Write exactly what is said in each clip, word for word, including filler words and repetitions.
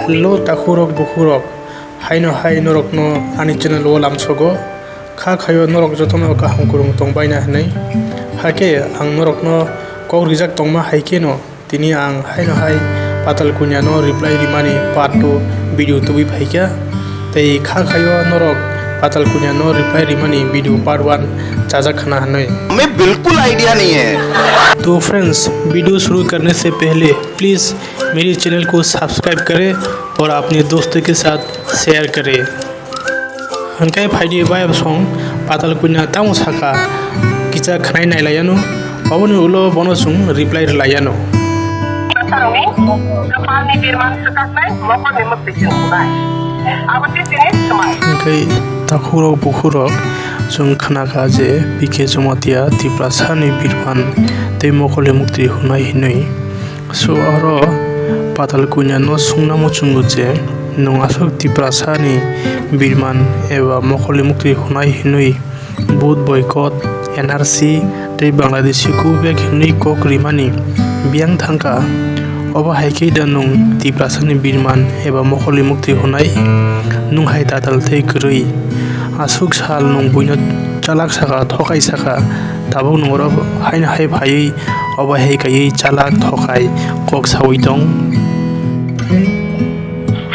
Hello, takhurok, bukhurok. Haino hai norokno ani channel o lamsogo. Kha khayo norok jotono kaham kwrwng tongbaina hwnwi. Hakhe ang norokno kok rijak tongma hai kheno tini ang haino hai Patal Kunya no reply rimani part two video tubui phaikha. Tei kha khayo norok Patal Kunya no reply rimani video part one chajak khna hwnwi. हमें बिल्कुल आइडिया नहीं है। तो friends, video शुरू करने से पहले प्लीज मेरे चैनल को सब्सक्राइब करें और अपने दोस्तों के साथ शेयर करें। Hwnkhe phaidi bayap song Patal Kunya tamo saka kisa khwnai nailaiyano, oboni ulo bono chwng reply rwlaiyano. Kwpalni birman swkaknai mokolni mwktwi chwng hwnai. Abo tei tini swmai. Hwnkhe takhurok bukhurok chwng khnakha je P K Jamatia Tiprasani birman tei mokolni mwktwi hwnai hinwi. So oro Patal Kunya no sungna muchungo je nwng aswk Tiprasani birman eba mokolni mwktwi hwnai hinwi vote boycott, N R C tei Bangladeshi go back hinwi kok rimani biyang thangkha. Obo hai khe da nwng Tiprasani birman eba mokolni mwktwi hwnai? Nwng hai tatal tei kwrwi. Aswk sal nwng buino chalak saka, thokai saka, tabuk nwng oro haino hai phaiwi obo hai kaiwi chalak thokai kok sawi tong. B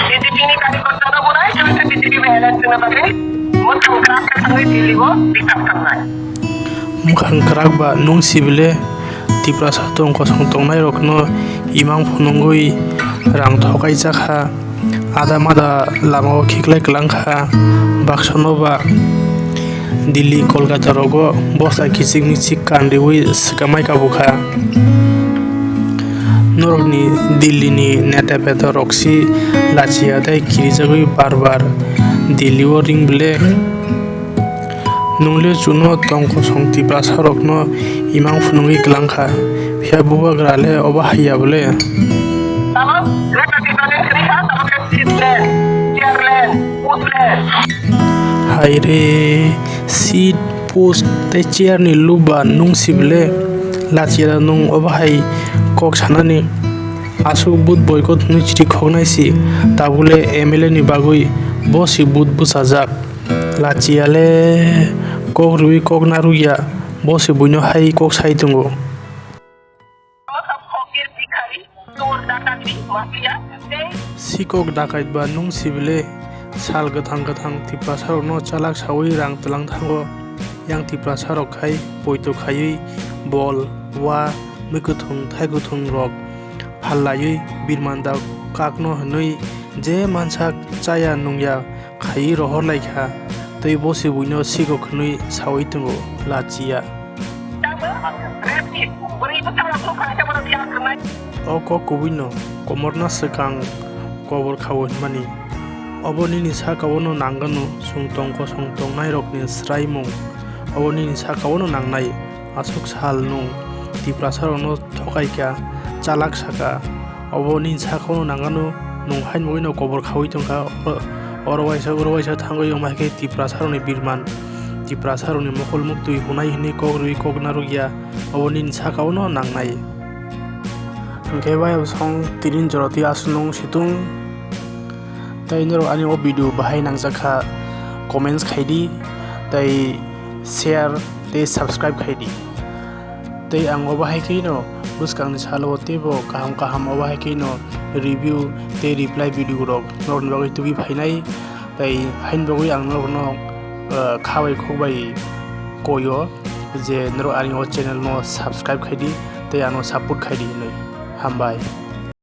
J P ni karyakarta rok urai chwngsa B J P violence ni bagwi mwkhang kwrak khe thangwi Delhi o bichar khamnai. Mwkhang kwrak ba nwng sibile Tiprasa tong kosong tongnai rokno imang phunugwi rang thokai jakha. Ada mada lamao khiklai kwlangkha, baksa no ba Delhi, Kolkata rogo bosta kichik michik kanriwi swkamai kabukha. Norokni Delhi ni neta peta rok si lachiya tei kirijagwi bar bar Delhi o ring bile. Nwng le chuno tong kosong Tiprasa rokno imang phunugwi kwlangkha, phiya bubagra le obo haiya bole? Tamo, reka Tiprasa kwrwi kha, tamo khe seat land, chair land, post land. Hai re, seat, post tei chair ni luba nwng sibile? Lachiya nwng obo hai kok sanani? Aswk vote boycott hwnwi chiri khoknai si, tabuk le M L A ni bagwi bo si vote bwchajak. Lachiya le kok rwui kok narwkya, bo se buino hai kok sai tongo. Sikok dakait ba nwng sibile sal kwthang kwthang Tiprasa rokno chalak saui rang twlang thango. Yang Tiprasa rok khai poito khaiwi bol, wa, mwkwthwng, thaikuthwng rok phal laiwi birman da kakno hwnwi je mansak chaya nungya khaiwi rohor lai kha, tei bo se buino sikok hwnwi saui tongo, lachiya. O kok kubuino komorna swkang kobor khao hwnmani. Obo nini saka-o no nangano chwng tong kosong tongnairokni swraimung. Obo nini saka-o no nangnai. Aswk sal nwng Tiprasarokno thokaikha, chalak saka. Obo nini sakao nangano nwng haino bagwino kobor khaui tongkha. Oro, oro waisa, oro waisa thangwi wngma hai khe Tiprasarokni birman, Tiprasarokni mokol muktwi hwnai hwnwi kok rwui kok narwkya. Obo nini sakaono nangnai. Hwnkhe bai bwsong tini joroti aswk nwng situng. Tei norok ani o video bahai nangjakha, comments khaidi, tei share tei subscribe khaidi. Tei ang obo hai kheno bwskangni salo teibo kaham kaham obo hai kheno review tei reply video rok norokni bagwi tubui phainai. Tei haini bagwi ang norokno, ah, kha bai khuk bai koio je norok ani o channel no subscribe khaidi tei ano support khaidi hinwi. Hambai.